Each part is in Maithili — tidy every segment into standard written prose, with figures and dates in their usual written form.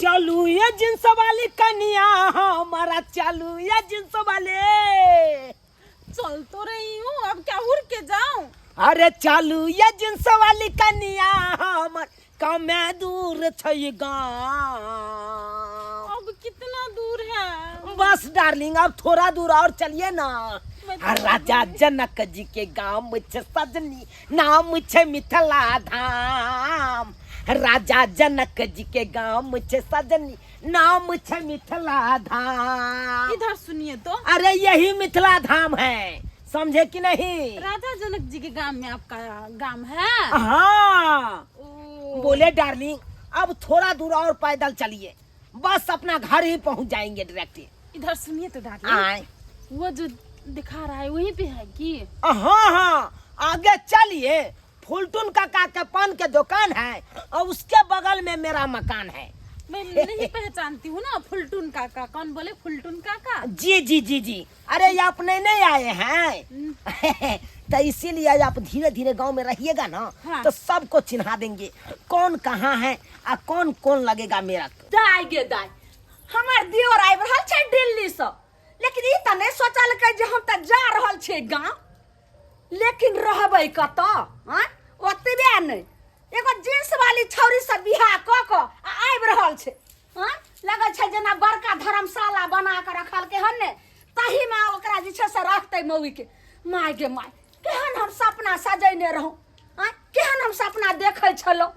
चलू ये जींस वाली कनिया हमारा, चलू ये जींस वाले। चल तो रही हूँ, अब क्या उड़ के जाऊं? अरे चलू ये जींस वाली कनिया हमर, कमे दूर छै गाँव। अब कितना दूर है? बस डार्लिंग, अब थोड़ा दूर और चलिए ना। मैं तो आ राजा जनक जी के गाँव छै सजनी, नाम छै मिथिला धाम। राजा जनक जी के गाँव छै सजनी, नाम छै मिथिला धाम। इधर सुनिए तो। अरे यही मिथिला धाम है, समझे कि नहीं? राजा जनक जी के गांव में आपका गांव है? हाँ। ओ। बोले डार्लिंग, अब थोड़ा दूर और पैदल चलिए, बस अपना घर ही पहुंच जाएंगे डायरेक्ट। इधर सुनिए तो डार्लिंग, आए। वो जो दिखा रहा है वहीं पे है कि? हाँ हाँ, आगे चलिए, फुलटुन काका के पान के दुकान है और उसके बगल में मेरा मकान है। मैं नहीं पहचानती हूँ ना फुलटुन काका। कौन बोले फुलटुन काका? जी जी जी जी। अरे ये आप नए नए आए हैं तो इसीलिए आप धीरे धीरे गांव में रहिएगा ना। हाँ। तो सबको चिन्हा देंगे कौन कहाँ है आ कौन कौन लगेगा मेरा। दाय गे दाय, हमर दियोर आबि रहल छै दिल्ली से, लेकिन ई तऽ नहि सोचलकै जे हम तऽ जा रहल छियै गाँव, लेकिन रहबै कतऽ? आँय, ओतबे नहि, एगो जींस वाली छौरी से बियाह कऽ कऽ आ आबि रहल छै। आँय, लगै छै जेना बड़का धर्मशाला बना कऽ रखलकै हन ने, ताहीमे ओकरा जे छै से रखतै मौगीके। माय गे माय, केहन हम सपना सजेने रहौं! आँय, केहन हम सपना देखै छलहुँ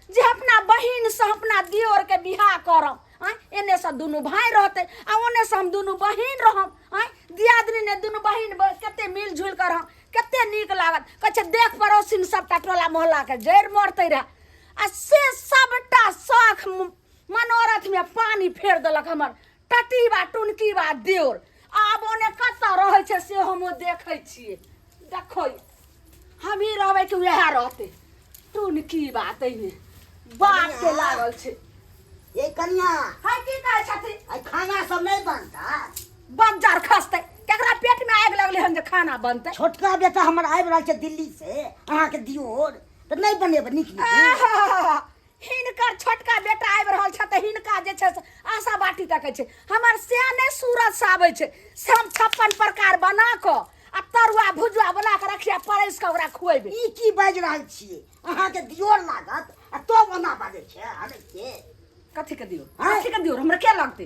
जे अपना बहिनसँ अपना दियोरके बियाह करब। आँय, एन्नेसँ दुनू भाय रहतै आ ओन्नेसँ हम दुनू बहिन रहब। आँय, दियादनी ने दुनू बहिन कते मिल जुलि कऽ रहब, कते नीक लागत। कहै छै देख पड़ोसिन सबटा टोला मोहल्लाके जड़ि मरतै रहए, आ से सबटा शौख मनोरथमे पानि फेर देलक हमर टटीबा टुनकीबा दियोर। आब ओने कतऽ रहै छै से हम देखै छियै। देखो, हमही रहबै कि वएह रहतै? टुनकी बात एहिमे बाप के लागल छै। ए कनिया। है, की कहै छथिन? आइ खाना सब नहि बनता? बज्जर खसतै, केकरा पेट में आगि लगलै हन जे खाना बनतै? छोटका बेटा हमर आबि रहल छै दिल्ली से, अहाँके दियोर, तऽ नहि बनेबै नीक नीक? आहा, हिनकर छोटका बेटा आबि रहल छै तऽ हिनका जे छै से आशा बाटी तकै छै। हमर से नहि सूरत से आबै छै से हम 56 प्रकार बना कऽ आ तरुआ भुजुआ बना कऽ रखिया, परसि कऽ ओकरा खुएबै। ई की बाजि रहल छियै? अहाँके दियोर लागत आ तब ओना बाजै छै हनै के? कथी के दियोर? आँय? कथी के दियोर? हमरा के लगतै?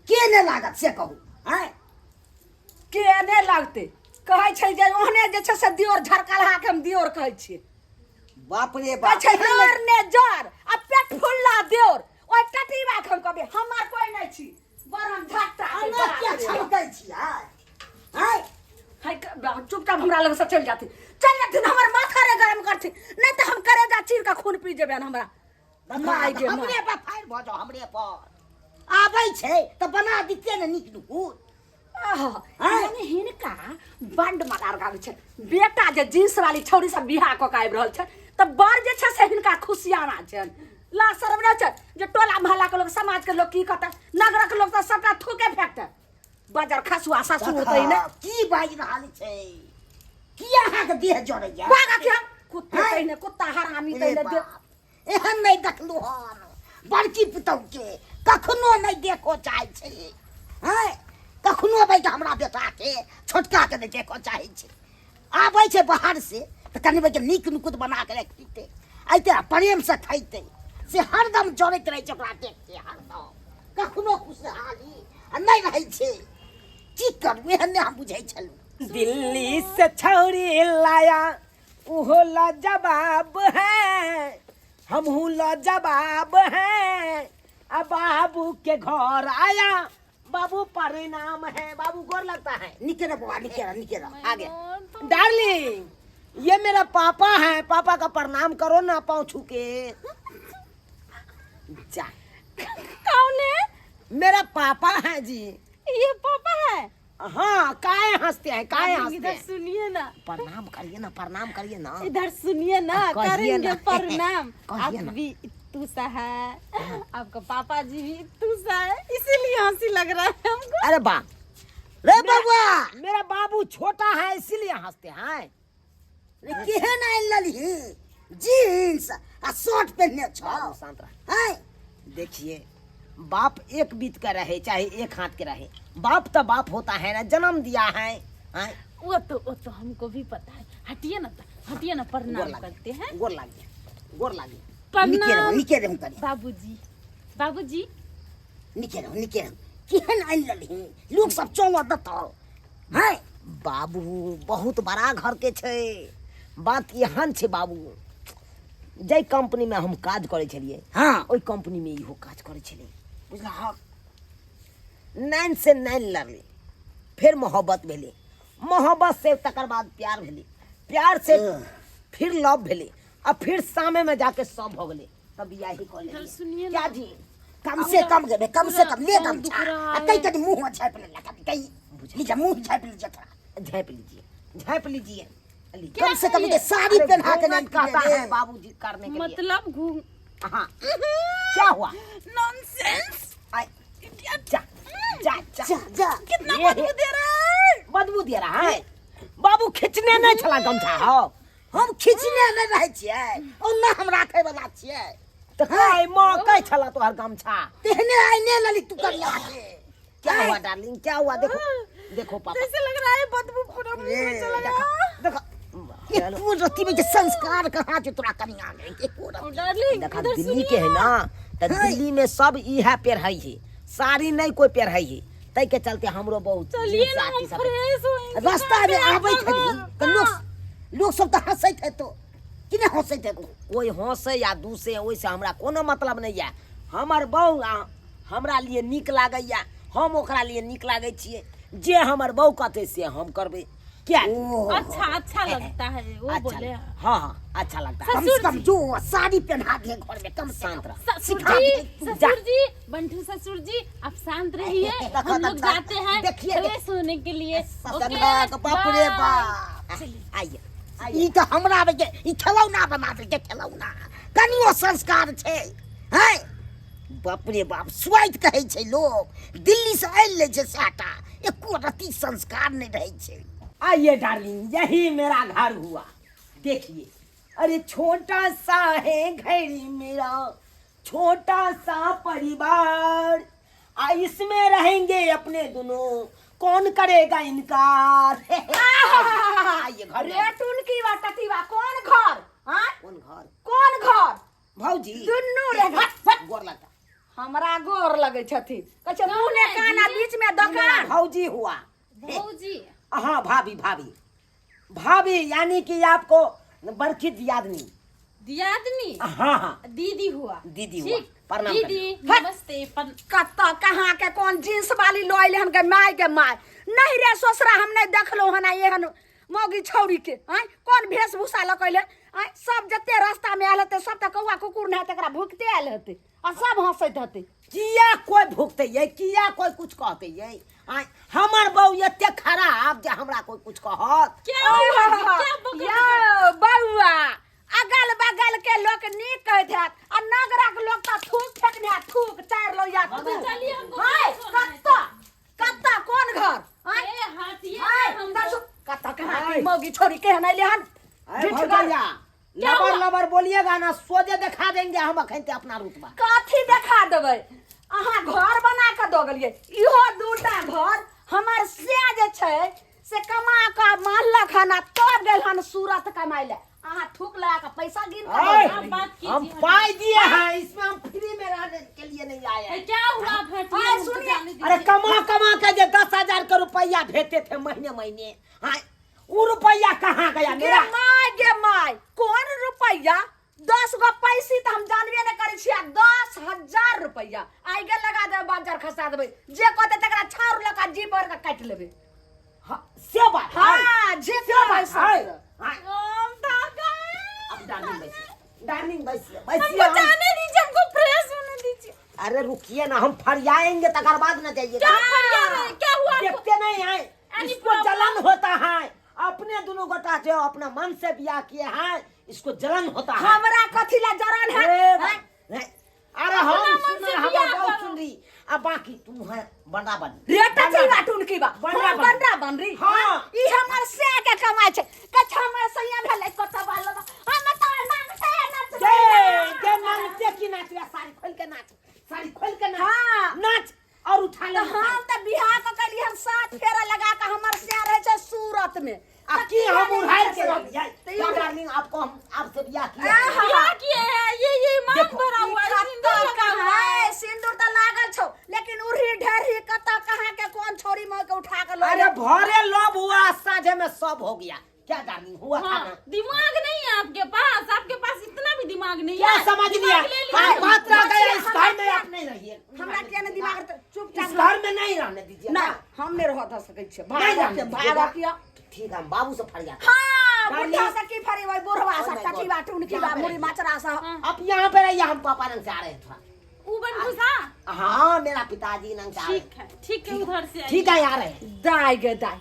के नहि लागत से कहू, आँय? के नहि लगतै? कहै छै जे ओहने जे छै से दियोर झरकलहा के हम दियोर कहै छियै। बाप रे बाप। कहै छै जर ने जर आ पेट फुल्ला दियोर। ओहि टटीबा के हम कहबै, हमर कोइ नहि छी, बड़ हम झट्टा के। एना किया बाप रे बाप। छमकै छियै, आँय? है, चुपचाप हमरा लग से चलि जाथिन, चलि जाथिन, हमर माथा रे गरम करथिन, नहि तऽ हम करेजा चीर कऽ खून पी जेबनि हमरा। माय गे माय। हमरे पर फायर भऽ जाउ, हमरे पर आबै छै तऽ बना दितियै ने नीक नुकुर। आहा, आँय? यानी हिनका बड्ड मदार गाबै छै। बेटा जे जींस वाली छौरी सब बियाह कऽ के आबि रहल छै तऽ बड़ जे छै से हिनका खुशियाना छनि। ला शरम नहि छै जे टोला मोहल्ला के लोग, समाज के लोग की कहतै? नगरक लोग तऽ सबटा थूके फेकतै। बजर खसुआ ससुर तऽ ने। की बाजि रहल छै? की अहाँके देह जरैया? भागा के हम कुत्ते आँय? तहिने कुत्ता हरामी रे तहिने दे। बाप, एहन नहि देखलहुँ हन बड़की पुतहुके, कखनो नहि देखो चाहै छै। आँय, कखनो अबै तऽ हमरा बेटाके छोटकाके नहि देखऽ चाहै छै। आबै छै बाहर से तऽ कनि बच्चा नीक नुकुत बना के रखिते अइते आ प्रेमसँ खैते, से हरदम जरैत रहै छै ओकरा देखके हरदम। कखनो खुशहाली आ नहि रहै छै। की करू, एहन नहि हम बुझै छलहुँ। दिल्ली से छौरी लाया, उहो लाजवाब है, हमहू लाजवाब है। अब बाबू के घर आया, बाबू परिणाम है, बाबू गोर लगता है। नीके रह बौआ, नीके रह, नीके रह। आगे डार्लिंग, ये मेरा पापा है, पापा का प्रणाम करो ना पाँव छू के। जा। कौन है? मेरा पापा है जी। ये पापा है? हाँ। काहे हंसते हैं, काहे हंसते इधर हैं? सुनिए ना। प्रणाम करिए ना, प्रणाम करिए ना। इधर सुनिए ना। कहिए करेंगे ना। प्रणाम। कहिए आप ना। भी इत्तू सा है, आपका पापा जी भी इत्तू सा है, इसीलिए हंसी लग रहा है हमको। अरे बा रे बौआ, मेरा बाबू छोटा है, इसीलिए हंसते हैं। रे केहन आनि लेलही जीन्स आ शर्ट पहिनने छौ? बाबू शांत रह। आँय? देखिए, बाप एक बीत के रहे चाहे एक हाथ के रहे, बाप तो बाप होता है ना, जन्म दिया है, हैं? वो तो हमको भी पता है। हटिए ना, हटिए ना, प्रणाम गोर लाग करते हैं। गोर लाग गया, गोर लाग गया। नीके रहू। प्रणाम। नीके रहू कनी। बाबूजी, बाबूजी। नीके रहू, नीके रहू। केहन आनि लेलही, लोक सब चौवा देतौ हैं? बाबू, बहुत बड़ा घर के छै। बात एहन छै बाबू, जाहि कंपनी में हम काज करै छलियै, ओहि कंपनी में इहो काज करै छलै, बुझलहक? नैन से नैन लड़लै, फेर मोहब्बत भेलै, मोहब्बत से तकर बाद प्यार भेलै, प्यार से फिर लव भेलै आ फिर सामे में जाके सब भऽ गेलै, तब बियाह ही कऽ लेलियै। सुनिए ना। क्या जी? कम से कम गेबे, कम से कम ले पूरा गमछा दुख रहा आ है। कई कनी मुंह झापि ले कनी, कई लीजा मुंह झापि लीजिए थोड़ा। झाँप लीजिए, झाँप लीजिए, लीजिए। कम से कम ये साड़ी अरे पहना के घूंघट नहीं कहता दे। है बाबूजी करने के लिए। मतलब घूम हाँ, क्या हुआ? नॉनसेंस। आय, जा जा जा। जा जा। कितना ये- बदबू दे रहा है। बदबू दे रहा है बाबू, खींचने नहीं छला गमछा हो। हम खींचने नहीं रहै छियै, ओना हम राखै वाला छियै। तो काय माँ कै छला तोहर गमछा? तेहने आइने लली तू करिया के। क्या हुआ डार्लिंग, क्या हुआ? देखो देखो पापा। जैसे लग रहा है बदबू पूरा मुंह में चला गया। देखो चलो। एको रत्ती में के संस्कार कहाँ छै तोरा कनिया के, एको रत्ती? डार्लिंग। देखा, इधर दिल्ली सुनिए। के है ना, तो दिल्ली में सब इहा पेरहै है, साड़ी नहीं कोई पेरहै है, ताहि के चलते हमरो बहुत चलिए जींस ना, आ हम टी-शर्ट। फ्रेश होएंगे। रास्ता में आबै छली तऽ लोक लोक सब तऽ हंसैत हेतो कि नहि हंसैत हेतो? कोई हंसे या दूसे, ओहिसँ हमरा कोनो मतलब नहि यऽ। हमर बहू आ हमरा लिए नीक लागैया, हम ओकरा लिए नीक लागै छियै। जे हमर बहू कहतै से हम करबै, क्या? ओ। अच्छा, अच्छा लगता है वो। अच्छा। बोले। हाँ हाँ, अच्छा लगता है। कम से कम जो साड़ी पहना दे घर में कम से शांत कम। रह। ससुर सिखा जी। दे तू। ससुर जी, बंठू ससुर जी, आप शांत रहिए। देखो, हम लोग देखो, जाते हैं देखिए, फ्रेश होने के लिए। ओके। देखक, बाप रे बाप। आइए आइए। ई तऽ हमरा आबै के ई खेलौना बना देलकै, खेलौना। कनियो संस्कार छै हैं? बाप रे बाप, स्वाइत कहै छै लोग, दिल्ली से आनि लै छै सएहटा, एको रत्ती संस्कार नहि रहै छै। आइए डार्लिंग, यही मेरा घर हुआ। देखिए, अरे छोटा सा है घर मेरा, छोटा सा परिवार, आ इसमें रहेंगे अपने दोनों, कौन करेगा इनकार? आइए घर में। रे टुनकी बा टटीवा, कोन घर? हाँ? कौन घर? कोन घर? भौजी। दुनू रे घट घट। गोर लगता। हमरा गोर लगै छथिन, कहै छै मुँह ने कान आ बीच में दोकान। भौजी हुआ। भौजी। हाँ, भाभी भाभी भाभी, यानी कि आपको बड़की दियादनी। दियादनी। हाँ हाँ। दीदी हुआ। दीदी हुआ। ठीक। प्रणाम। दीदी, नमस्ते। कतऽ कहाँ के कोन जींस वाली लऽ अयलै हन गे माय, गे माय। नहीं रे ससुरा, हम नहीं देखलहुँ हन एहन मौगी छौरी के। आँय, कोन वेशभूषा लऽ कऽ अयलै? आँय, सब जते रास्ता में आयल हेतै सब तऽ कौआ कुकुर नहि तकरा भुकिते आयल हेतै आ सब हंसैत हेतै। किया कोई भुगते ये, किया कोई कुछ कहते ये? आय, हमर बहू एते खराब जे हमरा कोई कुछ कहत? क्या हुआ जी? क्या बकवास? यौ बौआ, अगल बगल के लोक नीक कहैत हैत आ नगरक लोक तऽ थूक फेकने हैत, थूक चारि लोहिया थूक। चलिए, हमको हाय, फ्रेश होना है। कत्ता कत्ता कोन घर? आँय? ए, हटिए हाय, ना हमको। ससुर, कत्ता कहाँ हाय। के मौगी छोरी केहन अयलै हन? अरे ढिठगर। भौजैया, क्या लबर हुआ? लबर बोलिएगा ना, सोझे दिखा देंगे हम अखन ते अपना रुतबा। कथी देखा देबै? अहाँ घर बना कऽ दऽ गेलियै, इहो दूटा घर हमर से जे छै से कमा कऽ मानलक हन आ तब गेल हन सूरत कमाइ लए। अहाँ थूक लगा कऽ पैसा गिन कऽ दऽ आय, आप गेलियै। बात कीजिए। हम पाई दिए हैं, इसमें हम फ्री में रहने के लिए नहीं आए हैं। ए, क्या हुआ? आप हटिए, हाय, हमको सुनिए। जाने दीजिए। अरे कमा कमा के जे 10,000 के रुपया भेजते थे महीने महीने, हाँ, वो रुपया कहाँ गया गे मेरा? My गे my, कोन रुपैया? 10 गो पैसी तऽ हम जानबे नहि करै छियै, 10,000 रुपैया आइ गे लगा देबै, बाजार खसा देबै, जे कहतै तकरा छाउर लऽ कऽ जी भर कऽ काटि लेबै। हाँ, से बात है। हाँ, जे से बात है। हाँ, हम थक गए। अब डार्लिंग बैसिए, डार्लिंग बैसिए, बैसिए। हमको जाने दीजिए, हमको फ्रेश होने दीजिए। अरे रुकिए ना, हम फरियाएंगे तकर बाद न जाइए। क्या फरिया रहे हैं? क्या हुआ आपको? देखते नहीं है? Any इसको problem? जलन होता है। अपने दोनों गोटा जो अपना मन से ब्याह किए हैं, इसको जलन होता है। हमरा कथी ला जरन है? ए, हैं? नहीं, अरे हम अपना मन सुन से रहे, बियाह हम बहुत करो। सुन रही। अब बाकी तुम है बंडा बन। रे टची बा टुनकी बा। बंडा हम बन। बंडा बन रही। हाँ। ई हमर से के कमाइ छै, कछ हमर सैया भेलै कत बाल हम त नाचते नाचते। जे जे नाचते की नाचबे? साड़ी खोल के नाच, साड़ी खोल के नाच। हाँ। नाच और उठा ले तऽ हम तऽ बियाह कऽ के हम सात फेरा लगा के हमर से रहै छै सूरत में। आ की हम उड़ाइ के रह तऽ गए ई उड़ा- डार्लिंग, आपको हम आपसे बियाह किया। आहा। क्या किए हैं ये मांग देखो, भरा हुआ है, ई सिंदूर कतऽ लगा हुआ है। है सिंदूर तऽ लागल छौ, लेकिन उड़ही ढेरही कतऽ कहाँ के कोन छोरी मऽ के उठा के लऽ अरे गेल। भरे लोभ हुआ, साझे में सब हो गया। क्या डार्लिंग हुआ था हाँ, ना? दिमाग नहीं है आपके पास, आपके पास इतना भी दिमाग नहीं क्या है। समझ दिमाग लिया? ले लिया। हाँ, बात रह गया इस हमरा घर में किया- आप नहीं रहिए। हमरा किया ने दिमाग रहतै? चुपचाप इस घर में नहीं रहने दीजिए ना, ना। हम नहि रहऽ दऽ सकै छियै। नहीं भागऽ रहने के दीजिएगा। भागऽ किया? ठीक है, हम बाबू से फरियाद। हाँ, डार्लिंग। बुढ़ा से की फरिबै, बुढ़वा से Oh my God. टठीबा टुनकीबा यहाँ पे मुड़ी रहिए। मचरा से। आप यहाँ पे रहिए, हम पापा रंग से आ रहे हैं थोड़ा। उ बन घुसा। हाँ, मेरा पिताजी रंग से आ रहे ठीक है, ठीक है, उधर से हैं। ठीक है, आ रहे हैं। दाय गे दाय,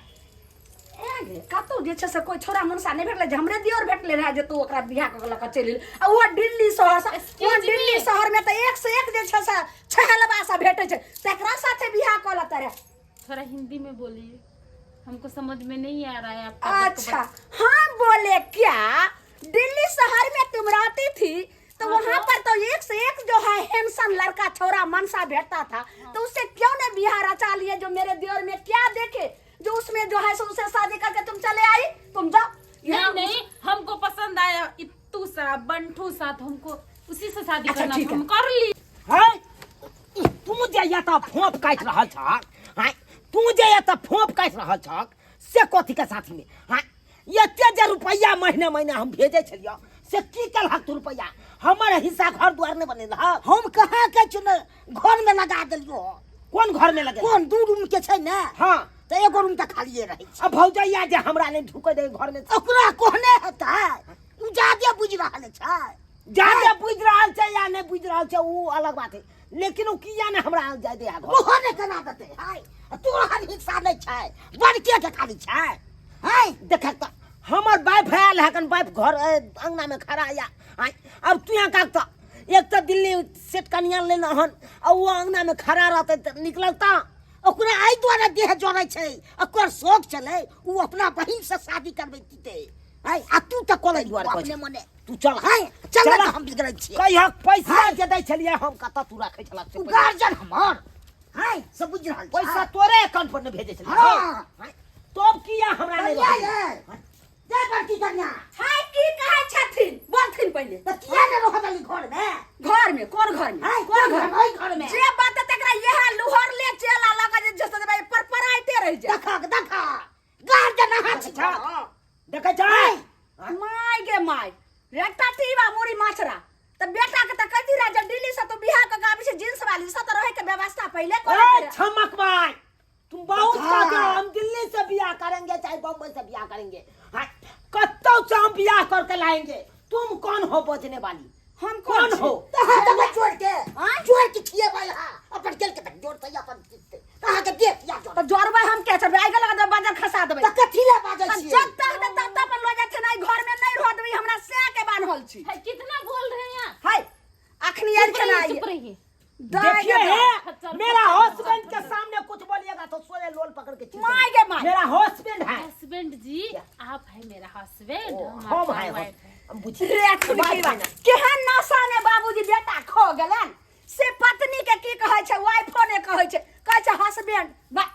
ए गे, कतौ जे छै से कोइ छोरा मुनसा नहि भेटलै जे हमरे दियोर भेटलै रहए जे तू ओकरा बियाह कऽ के लऽ कऽ चलि एली। आ ओ दिल्ली शहर से, Excuse ओ me. Delhi शहर में तऽ एक से एक जे छै से छहलबा सब भेटै छै, तकरा साथे बियाह कऽ लेतै रहे। थोड़ा हिंदी में बोलिए, हमको समझ में नहीं आ रहा है आपका। अच्छा, हम बोले क्या दिल्ली शहर में तुम रहती थी तो हाँ वहाँ तो? पर तो एक से एक जो है हैंडसम लड़का छोरा मनसा भेटता था, तो उससे क्यों नहीं बियाह रचा लिए? जो मेरे दियोर में क्या देखे जो उसमें जो है सो उसे शादी करके तुम चले आई। तुम जाओ नहीं यहाँ। नहीं, हमको पसंद आया इत्तू सा बंठू सा, तो हमको उसी से शादी अच्छा, करना ठीक था, है। हम कर ली। है तू जे एतऽ फोप काटि रहल छहक, हाँ, तू जे एतऽ फोप काटि रहल छहक से कथी के साथी में? हाँ, एते जे रुपैआ महीने महीने हम भेजै छलियौ से की केलहक तू रुपैआ? हमर हिस्सा घर दुआर नहि बनेलहक? हम कहाँ के चुन घर में लगा देलियो। कोन घर में लगे? कोन दू रूम के छै ने? हाँ। तऽ एगो रूम तऽ खालिए रहै छै। आ भौजैया जे हमरा नहि ढुकै दे घर में, ओकरा कहने हेतै, ओ जादे बुझि रहल छै। जादे बुझि रहल छै या नहि बुझि रहल छै ओ अलग बात है, लेकिन ओ किया ने हमरा जाय दे घर? ओहो ने केना देतै? हाय, तोहर हिस्सा नहि छै, बड़के के खाली छै। हाय। देख तऽ हमर वाइफ आयल हकन, वाइफ घर अंगना में खड़ा या। आय, अब तू यहाँ का तऽ एक तऽ दिल्ली सेट कनिया लेने हन आ ओ अंगना में खड़ा रहतै तऽ निकलल तऽ ओकरा एहि दुआरे देह जरै छै, ओकर शौक छलै ओ अपना बहिन से शादी करबैतितै। हाय, आ तू तऽ करै दुआरे कहै अपने छी। मने। तू चल। हाय, चल चल। ने, हम बिगड़ै छियै। कहियक पैसा जे दै छलियै हम कतऽ तू राखै छलक से ओ पैसा? गार्जियन हमर हाय सब बुझि रहल छै। पैसा तोरे अकाउंट पर ने भेजै छलियै? हाँ। हाँ। तब किया हमरा नहि कन्या रहै? ये जय बड़की कन्या। हाय, की कहै छथिन? बोलथिन पहिले। तऽ किया ने रहऽ देली घर में? घर में? कोन घर में? हाय, कोन घर में? ओहि घर में। जे बात तकरा इएह लुहर ले चेला लगा जे जैसे भाई पर पराइते रहि जाय। देखक देखा, गार्जियन अहाँ छी। अच्छा। देखै छै। माय गे माय, रे टटीबा मुड़ी माछरा, तऽ बेटा के तऽ कहती रह जे दिल्ली से तू बियाह कऽ के आबै छै जींस वाली से तऽ रहै के व्यवस्था पहिले करे ए के रहे। छमक भाई, तुम बहुत हाँ। कहते हो हम दिल्ली से बियाह करेंगे चाहे बम्बई से बियाह करेंगे, हाँ, कत्तौ से हम बियाह करके लाएंगे, तुम कौन हो बजने वाली? हम कौन छी? हो? तऽ अहाँ तऽ जोड़ के आँय? जोड़ के खिएबै अहाँ अपन गेल के तऽ जोड़तै अपन जीतै अहाँके देह किया जोड़? तऽ जोड़बै हम के चढ़बै? आइ गेल बाजर खसा देबै। तऽ कथी लए बाजै तऽ छियै? जतऽ हेतै ततऽ अपन लऽ जाथिन, एहि घर में नहि रह देबै, हमरा सएह के बान्हल छी। है, कितना बोल रहे हैं आप? हाय, अखनी चुप आयल छना रहिए, चुप रहिए। दाय देखिए गे दाय। है, खच्चर, मेरा खच्चर, हस्बैंड के सामने कुछ बोलिएगा तो सोए लोल पकड़ के चीख my देंगे। गे my. मेरा हस्बैंड है। हस्बैंड जी, आप है मेरा हस्बैंड। ओ, हम हम आपका है वाइफ है। हम बुझिए। रे ठुनकी बा, केहन नशा में बाबूजी बेटा खो गेलन से पत्नी के की कहै छै, वाइफो ने कहै छै, कहै छै हस्बैंड। बा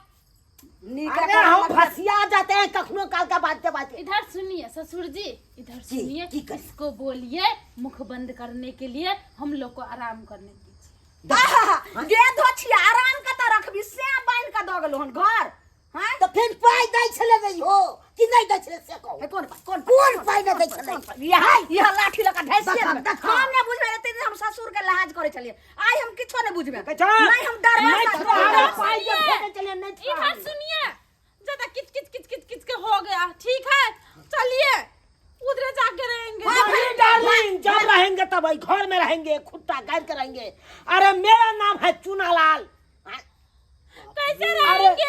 नीक अरे हम फसिया जाते हैं कखनो काल का बात बात। इधर सुनिए ससुर जी, इधर जी, सुनिए। की करी? इसको बोलिए मुख बंद करने के लिए, हम लोग को आराम करने दीजिए। आहा, गे धोछिया, आराम कतऽ रखबी? से बान्हि कऽ दऽ गेलौ हन घर। हाँ? तऽ फेर पाइ दै छलै नहि हो कि नहि दै छलै से कहू। हे, कोन पाइ? कोन कोन पाइ नहि दै छलै? इएह लाठी लऽ कऽ ढैसिए देखा, देबै। देखा। हम नहि बुझबै रहियै तऽ हम ससुर के लिहाज करै छलियै, आइ हम किछो नहि बुझबै। कहै छौ? नहि हम डरबै नहीं ससुर तोहरा के। पाइ जे भेजै छलियै, नहि तोहरा। इधर सुनिए, ज्यादा किच किच किच किच किच के हो गया, ठीक है, चलिए उधर जाके रहेंगे। नहीं डार्लिंग, जब रहेंगे तब वही घर में रहेंगे, खुट्टा गाड़ के रहेंगे। अरे मेरा नाम है चूनालाल। कैसे रहेंगे?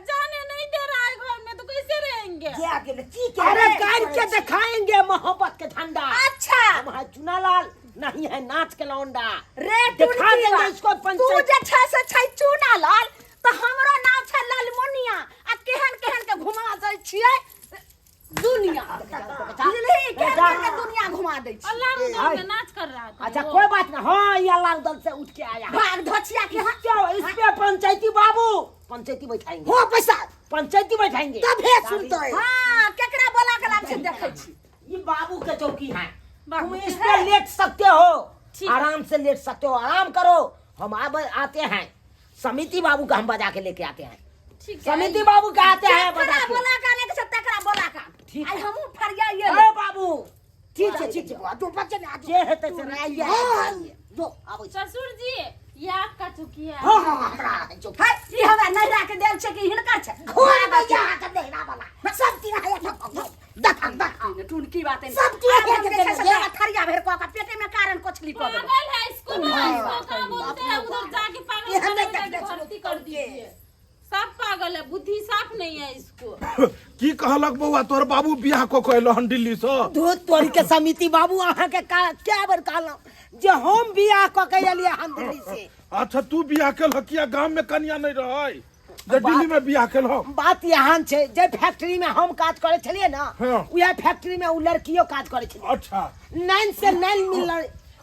जाने नहीं दे रहा है घर में, तो कैसे रहेंगे? जे गेल की के? अरे गाड़ के दिखाएंगे मोहब्बत के झंडा। अच्छा। हम है चूनालाल, नहीं है नाच के लौंडा। रे दिखा टुनकी देंगे बा, इसको तू पंचायत। जे छै से छै चूनालाल, तऽ हमरो नाम छै लालमुनिया, आ केहन केहन के घुमा दै छियै दुनिया, बुझलिही? केहन केहन के दुनिया घुमा दै छियै। अल्लाह उधर में नाच कर रहा था अच्छा वो। कोई बात ना, हाँ ये अल्लाह दल से उठ के आया है। भाग पंचायती बाबू पंचायती बैठाएंगे। हो पैसा पंचायती बैठाएंगे तभे सुनते। हाँ, केकरा बोला के लाभ छै देखै छी। ये बाबू के चौकी है, बाबू तुम के इस पे है। लेट सकते हो, ठीक है। आराम से लेट सकते हो, आराम करो। हम अब आते हैं, समिति बाबू का हम बजा के लेके आते हैं। ठीक है। समिति बाबू का आते हैं जेकरा बजा के। बोला के आने के छै तकरा बोला के। ठीक। आइ हमहूँ फरियाइए। अरे बाबू ठीक छै, ठीक छै। जो बच्चे ने आज जे हेतै से राय। हाँ, जो आबै छै। ससुर जी, ये आपका चौकी है। हाँ हाँ, हमरा है चौकी। है, ई हमरा नैहरा के देल छै कि हिनकर छै? घर में यहाँ के नैहरा वाला सब तीन है, देख देख टुनकी बात है। सब तीन आब है हम के जे छै से देल। तोरा थरिया भरि कऽ के पेटे में कारण कोछली कऽ देबै। पागल है इसको ना, इसको क्या बोलते हैं, उधर जाके पागल ये हम खाने नहीं में जाके देखने भर्ती कर दीजिए। सब पागल है, बुद्धि साफ नहीं है इसको। की कहलक बौआ, तोहर बाबू बियाह कऽ के एलो हन दिल्ली सँ? धूत तोरी के समिति बाबू, अहाँ के का क्या बेर कहलहुँ जे हम बियाह कऽ के एलियै हन दिल्ली से। अच्छा, तू बियाह केलह किया? गाम में कनिया नहीं रहै जे दिल्ली में बियाह केलह? बात एहन छै, जे फैक्ट्री में हम काज करै छलियै ने, उएह फैक्ट्री में उ लड़कियो काज करै छलै। नैन से नैन मिलल,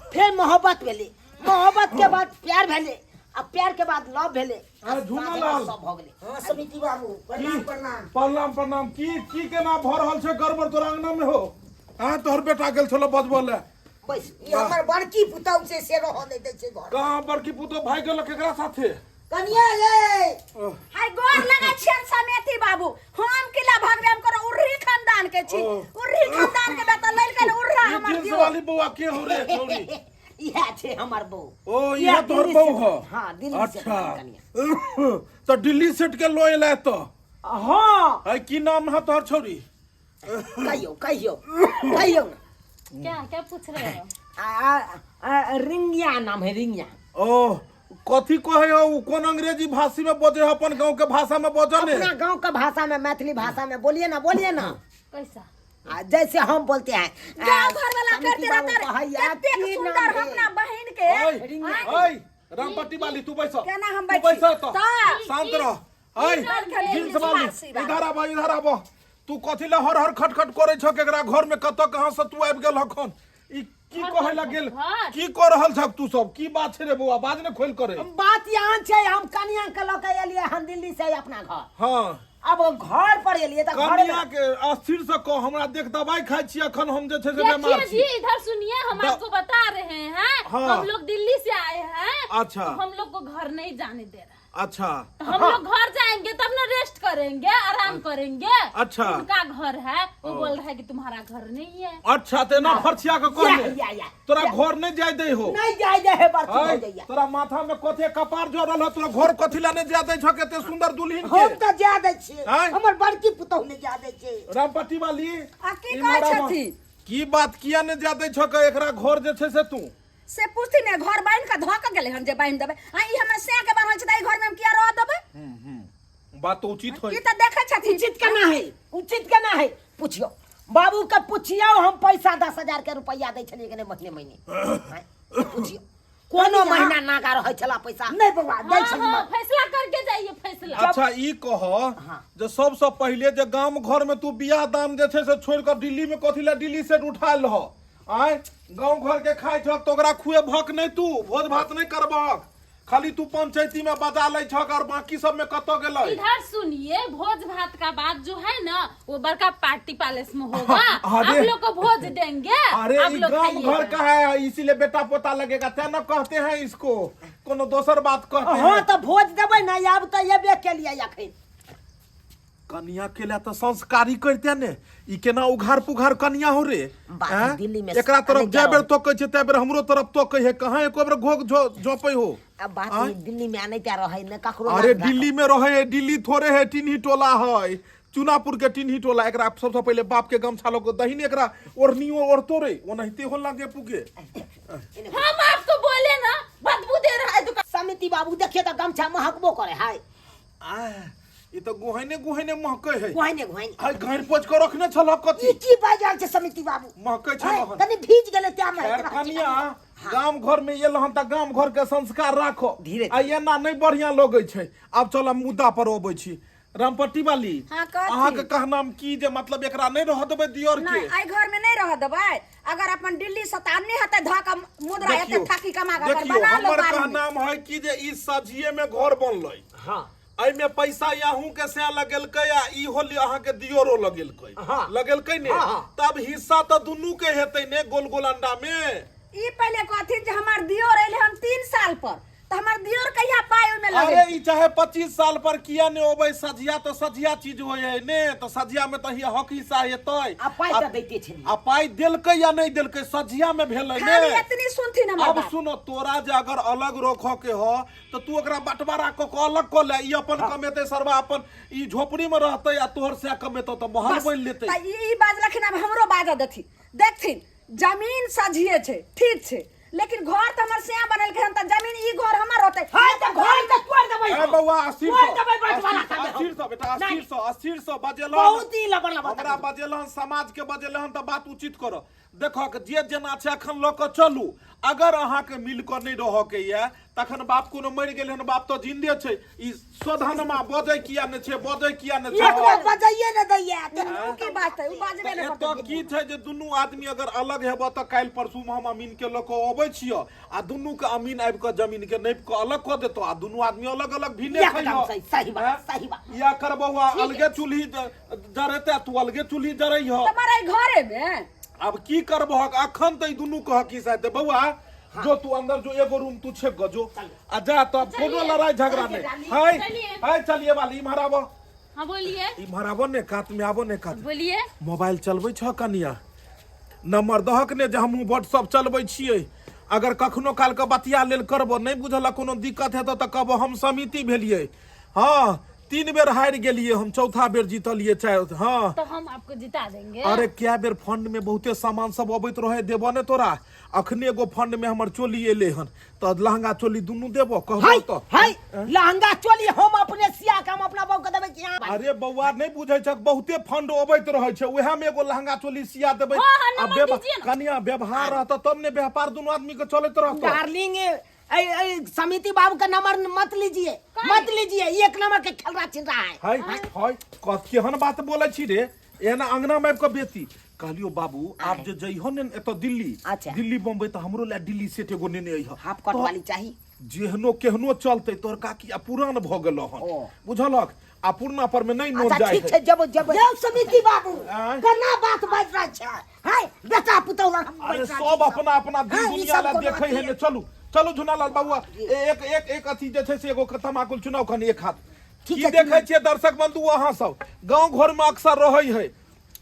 फेर मोहब्बत भेलै, मोहब्बत के बाद प्यार भेलै, आ प्यार के बाद लव भेलै, आ, झूनालाल। सब भऽ गेलै। हाँ समिति बाबू, प्रणाम प्रणाम। प्रणाम प्रणाम। की की केना भऽ रहल छै गड़बड़ तोरा अंगना में हो? आ तोहर बेटा गेल छलो बजबऽ ले। बैस। ई हमर बड़की पुतहु छै, से रहऽ नहि दै छै घर। कहाँ बड़की पुतोह भागि गेल केकरा साथे? कनिया ये। हाय, गोर लगै छियनि समेती बाबू। हम किला भगवे, हम करो उर्री खानदान के छी। ओ। उर्री खानदान के बेटा लड़कन उर्रा ई हमर जींस दियो। वाली बौआ के हो रे छौरी? इएह छै हमर बहू। ओ, इएह इएह तोहर दिल्ली बहू से- हो? हाँ, दिल्ली से। अच्छा, कनिया। तऽ दिल्ली सेट के लो एलै तऽ? हाँ। है, की नाम है तोहर छौरी? कहियो कहियो कहियो ना। क्या क्या पूछ रहे हो? आ, आ, आ, रिंगिया नाम है, रिंगिया। ओ, कथी कहे हो उ? कोन अंग्रेजी भाषी में बजे हो? अपन गांव के भाषा में बजे ने। अपना गांव का भाषा में, मैथिली भाषा में बोलिए ना, बोलिए ना। कैसा? जैसे हम बोलते हैं, गाँव घर वाला समिति करते बाबू रहता कहैया, कतेक की नाम सुंदर है? अपना बहिन के। ओए ओए, रामपट्टी वाली, तू बैस। केना हम तू बैठी? बैस तो तऽ। शांत रह। ओए जींस वाली, इधर आब, इधर आब। तू कथी ले हर हर खटखट करे छ केकरा घर में? कतऽ कहाँ से तू आबि गेल हखन? ई की कहै ला गेल? घर। की कऽ रहल छक तू सब? की बात छै रे बौआ, बाज ने खोल करे। बात यहाँ छै, हम कनिया के लऽ के एलियै हन दिल्ली से अपना घर। अब घर पर एलियै तऽ घर कनिया के अस्थिर से कह, हमरा देख, दवाई खाइ छी अखन, हम जे छै से बीमार देखिए छी। जी, इधर सुनिए, हम आपको बता रहे हैं। हम लोग दिल्ली से आए हैं। तो हम लोग को घर नहीं जाने दे रहा। तो हम लोग घर जाएंगे तब ना रेस्ट करेंगे, आराम करेंगे। उनका घर है, वो बोल रहा है कि तुम्हारा घर नहीं है। अच्छा, ते ना फरछिया के या, कहले या, या। तोरा घर नहीं जाय दे हो? नहीं जाय दे है, बर्ती हो ऐ, जाइया। तोरा माथा में कथे कपार जड़ल हो? तोरा घर कथी ला नहीं जाय दै छौ कते सुंदर दुल्हन हम के? तऽ जा दै छियै। आँय? हमर बड़की पुतहु नहि जा दै छै। रामपट्टी वाली, आ की इम्हर कहै आबऽ। छथिन? की बात, किया नहीं जाय दै छौ के एकरा घर जे छै से तू? से पूछती ने, घर बान्हि कऽ धऽ कऽ गेलै हन जे बान्हि देबै? आ ई हमर सैं के बान्हल छै तऽ एहि घरमे हम किया रह देबै? बात तो उचित होई। ई तऽ देखै छथिन। उचित केना है, उचित केना है? पूछियो बाबू के, पूछियो, हम पैसा 10,000 के रुपया दै छलियै कि नहि महीने महीने? आँय? पूछियो, कोनो महीना नागा रहै छला पैसा? नहि बौआ, दै हाँ छै। हाँ, फैसला करके जाइए, फैसला। अच्छा, ई कह जे सबसे पहिले जे गाम घर में तू बियाह दान जे छै से छोड़ कऽ दिल्ली में कथी ला दिल्ली सेट उठा लह? आय, गाँव घर के खाइ छक तऽ ओकरा खुएबहक नहि? तू भोज भात नहि करबहक? खाली तू पंचायती में बजा लै छक और बाकी सब में कतऽ गेलै? इधर सुनिए, भोज भात का बात जो है ना, वो बड़का पार्टी पैलेस में होगा। अरे। आप लोग को भोज देंगे। अरे, आप ई लोग गाम घर खाइएगा। का है, इसीलिए बेटा पोता लगेगा, तें न कहते हैं इसको, कोनो दोसर बात कहते हाँ हैं। तऽ भोज देबै ने, आब तऽ एबे केलियै अखन। कनिया के लिए तो संस्कारी करते ने, ई केना उघार पुघार कनिया हो रे? बात हैं? दिल्ली में एकरा तरफ अनेक जाय बेर जगह। तोकै छै तै बेर हमरो तरफ तोकै है, कहाँ एको बेर घोघ झोपै हो? अब बात आँय? ई दिल्ली में आने क्या रहे ने ककरो अरे, नाक दिल्ली में रहे है, दिल्ली थोड़े है, टिन्ही टोला है, चुनापुर के टिन्ही टोला। एकरा सबसे पहिले बाप के गमछा लऽ के दही ने, एकरा ओढ़नियो ओढ़तो रे, ओनाहिते हो लागे पुगे। हम आपको बोले ना, बदबू दे रहा है दुकान। समिति बाबू, देखिए तऽ गमछा महकबो करे है। आह, ई तऽ गुहैने गुहैने महकै है। गुहाइने गुहाइने। आइ घारि पोछि कऽ रखने छलह कथी? ई की बाजि रहल छै समिति बाबू? महकै छल आँय, हन। कनि भीज गेलै तें महकि खैर रहल छै। कनिया, गाम घर में एल हन तऽ गाम घर के संस्कार राखो। धीरे। आ एना नहि बढ़िया लगै छै। आब चल, हम मुद्दा पर अबै छी। रामपट्टी वाली। हाँ, कथी? अहाँके कहनाम की जे मतलब एकरा नहि रह देबै दियर के? नहीं, एहि घर में नहीं रह देबै। अगर अपन दिल्ली से तऽ आनने हेतै धऽ कऽ मुद्रा एते देखियौ, थाकी कमा कऽ अगर देखियौ बना लो हमर बाड़ी में। कहनाम है कि जे ई सझिए में घर बनलै। हाँ। एहिमे पैसा याहू के से लगेलकै आ ई होली अहाँके दियोरो लगेलकै। हाँ। लगेलकै ने? हाँ, हाँ। तब हिस्सा तऽ दुनू के हेतै ने गोल गोल अंडा में। ई पहिले कहथिन जे हमर दियोर एलै हन 3 साल पर, तऽ हमर दियोर कहिया पाइ ओहिमे अरे लगेतै? ई चाहे 25 साल पर किया ने अबै, सझिया तऽ सझिया चीज होइ है ने, तऽ सझिया में तऽ हिया हक हिस्सा हेतै। आ पाइ तऽ दैते छलियै। आ पाइ देलकै या नहि देलकै सझिया में भेलै ने। खाली एतनी सुनथिन हमर अब बात। सुनो, तोरा जे अगर अलग रखऽ के ह तऽ तू ओकरा बंटवारा कऽ के अलग कऽ ले, ई अपन कमेतै सरवा अपन ई झोपड़ी में रहतै आ तोहर सएह कमेतौ तऽ महल बस, बनि लेतै। तऽ ई बाजलखिन, आब हमरो बाजऽ देथिन। देखथिन जमीन सझिए छै, ठीक छै, लेकिन घर तऽ हमर सैया बनेलकै हन, तऽ जमीन ई घर हमर होतै। हाय, तऽ घर तऽ तोड़ि देबै ए हम। बौआ, अस्थिर तोड़ि सँ, देबै बंटवारा अस्थिर कर देबै। अस्थिर सँ बेटा, अस्थिर नहीं। सँ, अस्थिर सँ बजेलहन। बहुत ही लबड़ लबड़ हमरा करबै। बजेलहन, समाज के बजेलहन तऽ बात उचित करऽ। देखक जे जेना छै अखन लऽ कऽ चलू। अगर अहाँके मिल कऽ नहि रहऽ के यऽ तखन बाप कोनो मरि गेल हन, बाप तऽ जिन्दे छै। ई स्वधनमा बजै किया नहि छै, बजै किया नहि छै? एकरो बजैये नहि दैया। ओ की बाजतै? ओ बाजबे नहि एतऽ करतै। की छै जे दुनू आदमी अगर अलग हेबऽ तऽ काल्हि परसू मे हम अमीन के लऽ कऽ अबै छियऽ आ दुनू के अमीन आबि कऽ जमीन के नापि कऽ अलग कऽ देतौ आ दुनू आदमी अलग अलग भिने एकदम खइहऽ। सही, सही बात, हैं? सही बात। इएह करबौ आ अलगे चूल्ही जरेतै, तू अलगे चूल्ही जरैहऽ। तुम्हारा ई घरे में अब की करबहक अखन तऽ ई दुनू कहक की साथे। बौआ जो तू अंदर जो, एगो रूम तू छेक ग जो आ जा, तब कोनो लड़ाई झगड़ा नहीं। हाय चलिए। हाय चलिए वाली, इम्हर आबो। हाँ बोलिए। इम्हर आबो ने, कात में आबो ने, कात में। बोलिए। मोबाइल चलबै छह कनिया? नंबर दहक ने जे हमहूँ व्हाट्सअप चलबै छियै। अगर कखनो काल के बतिया लेल करबो, नहीं बुझल कोनो दिक्कत हेतौ तऽ कहबो हम समिति भेलियै। हाँ, 3 बेर हारि गेलियै हम, चौथा बेर जीतलियै चाहे। हाँ तो हम आपको जिता देंगे। अरे क्या बेर फंड में बहुते सामान सब अबैत रहे, देबो ने तोरा? अखने एगो फंड में हमर चोली एले हन, तऽ लहंगा चोली दुनू देबो कहबो हाय, तऽ। हाय, लहंगा चोली हम अपने सिया के हम अपना बहू के देबै कि हाँ? अरे बौआ नहीं बुझै छक, बहुते फंड अबैत रहै छै, उएह में एगो लहंगा चोली सिया देबै। हाँ, हाँ, आ नंबर दीजिए ना। कनिया व्यवहार रहत तब ने व्यापार दुनू आदमी के चलैत रहत। डार्लिंग, ए, ए, समिति बाबू का नंबर मत लीजिए, मत लीजिए, एक नंबर के खेल रहा छिन रहा है। हाय हाय, कथ केहन बात बोलै छी रे, एना अंगना में आबि कऽ बेसी कहलियो बाबू, आप जे जइहो ने एतऽ दिल्ली, अच्छा। दिल्ली बम्बई, तऽ हमरो लए दिल्ली सेट एगो नेने अइह। हाफ कट वाली चाही। जेहनो केहनो चलतै, तोहर काकी आ पुरान भऽ गेलो हन, ओ। बुझलक? आ पुरना पर में नहीं नोट अच्छा जाय ठीक है। छै, जब जब यौ समिति बाबू आँय? केना बात बाजि रहल छै? हाय बेटा पुतौह लग हम अरे बैठ रहल सब छी। अपना अपना दिन हाँ, ई दुनिया सब ला कोनो देखै है अथी ने। चलू चलू झुनालाल बाबू, एक एक एक अथी जे छै से एगो तमाकुल चुनाव कनी एक हाथ। ठीक की छै, देखै चुनाव। छियै दर्शक बंधु, अहाँ सब गांव घर में अक्सर रहै है,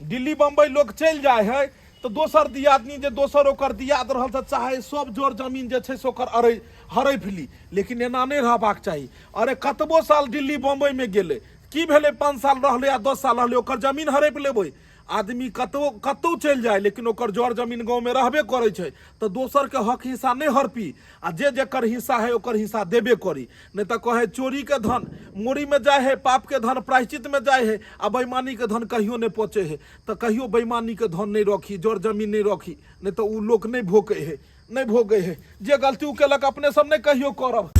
दिल्ली बम्बई लोग चलि जाइ है तऽ दोसर दियादनी जे दोसर ओकर दियाद रहल तऽ चाहे सब जोर जमीन जे छै से ओकर अरै हड़पि ली, लेकिन एना नहि रहबाक चाही। अरे कतबो साल दिल्ली बम्बई में गेलै, की भेलै? 5 साल रहलै आ 10 साल रहलै, ओकर जमीन हड़पि लेबै। आदमी कतौ कतौ चलि जाय लेकिन ओकर जर जमीन गाँवमे रहबे करै छै, तऽ दोसरके हक हिस्सा नहि हड़पी आ जे जेकर हिस्सा है ओकर हिस्सा देबे करी। नहि तऽ कहै चोरीके धन मोरीमे जाइ है, पापके धन प्रायश्चितमे जाइ है आ बेईमानीके धन कहियो नहि पचै है। तऽ कहियो बेईमानीके धन नहि रखी, जर जमीन नहि रखी, नहि तऽ ओ लोक नहि भोकै है, नहि भोगै है। जे गलती ओ केलक अपने सब नहि कहियो करब।